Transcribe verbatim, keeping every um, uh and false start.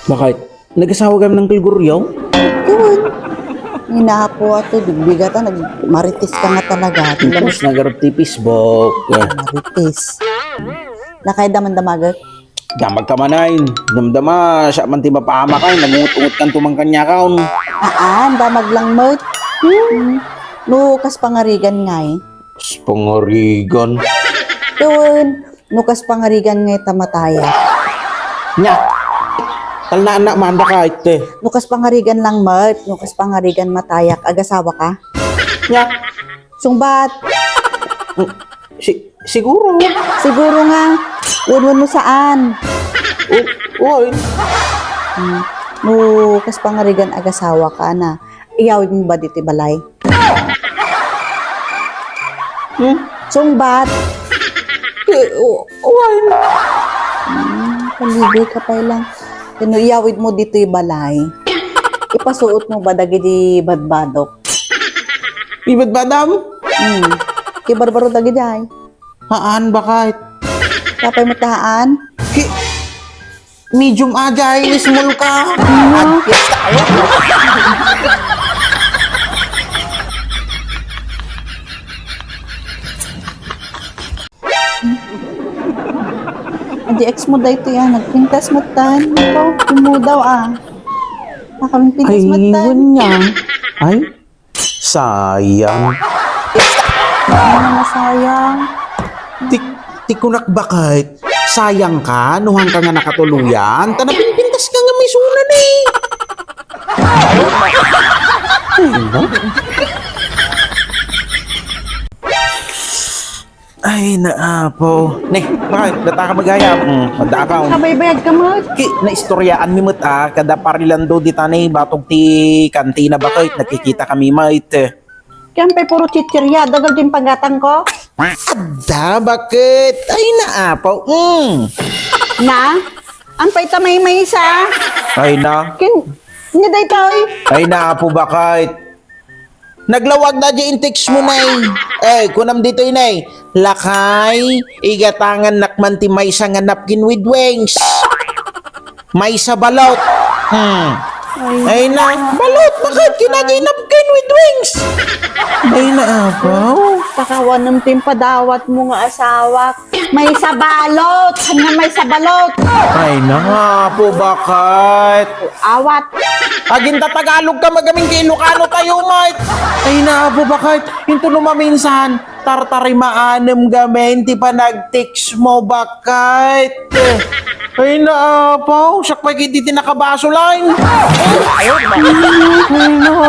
Bakit? Nagasawa ka man, Uncle Goryo? Kun. Inapo ato, bigbigata, nagmarites ka nga talaga. Tapos nagarap ti Facebook. Marites. Lakay, damdamaget? Damag ka man ay. Damdama, siya man ti mapahamak ay. Nagungot-ungot kan tumang kanyakaon. Aan, damag lang met. Hmm. No, kas pangarigan ngay. Kas pangarigan? Kun. No kas pangarigan ngay ta matayak. Nya. Talna-anna man daka ite. No kas pangarigan lang met, no kas pangarigan matayak, agasawa ka? Nya. Sungbat. Si-, siguro. Siguro nga. Wenno saan. O, wen. Hmm. No kas pangarigan agasawa ka na. Iyawid mo ba ditoy balay? Hmm? Sungbat. Eh, o-, wen. Hmm, paligoy ka pay lang. Ken no iyawid mo ditoy balay, ipasuot mo ba dagiti badbadok? Ibadbadam? Hmm. Ti barbaro dagiti ay. Haan, bakit? Apay met ta haan? Ki-, medium aja, ay, small ka. Ano? At yes, tayo. Adi ex mo daytoy, ah, nagpintas met tan. Ikaw, tumudaw, ah. Nakapintas met tan. Ay, wen nia. Ay, sayang. Ano na sayang? Ti, ti kunak, bakit? Sayang ka, nuhang ka nga nakatuloyan, ta napinpintas ka nga misunan eh. Ay, na. Ay, naapo. Ne, bakit? Data ka magayam. Hmm, madakaw. Kabaybayag ka, Mat. Ki, naistoryaan mi met, ah, kada parilando di tanay, batog ti kantina, bakit? Nagkikita kami, mait. Kaya pay puro chichirya, dagal din pagatan ko. Adda, bakit? Ay, naapo. Mm. Na? Ampay ta may maysa? Ay, na. Kin, ni daytoy? Ay, naapo, bakit? Naglawag na di in text mo, nay. Eh, kunam ditoy, nay. Lakay, igatangan nakman ti maysa nga napkin with wings. Maysa balot. Hmm. Ay, na, balot, bakit? Kinagi napkin with wings. Ay, na, apaw. Pakawanem ti padawat mo nga asawa. Maysa balot! Saan nga maysa balot? Ay, na nga po, bakit? Awat. Agin ta Tagalog ka, magamin kay Ilocano tayo, mate. Ay, na po, bakit? Into no maminsan, tartari maanem gamin, ti panag-text mo, bakit? Ay, na po, siya pa kiti tinakabaso line. Ay, na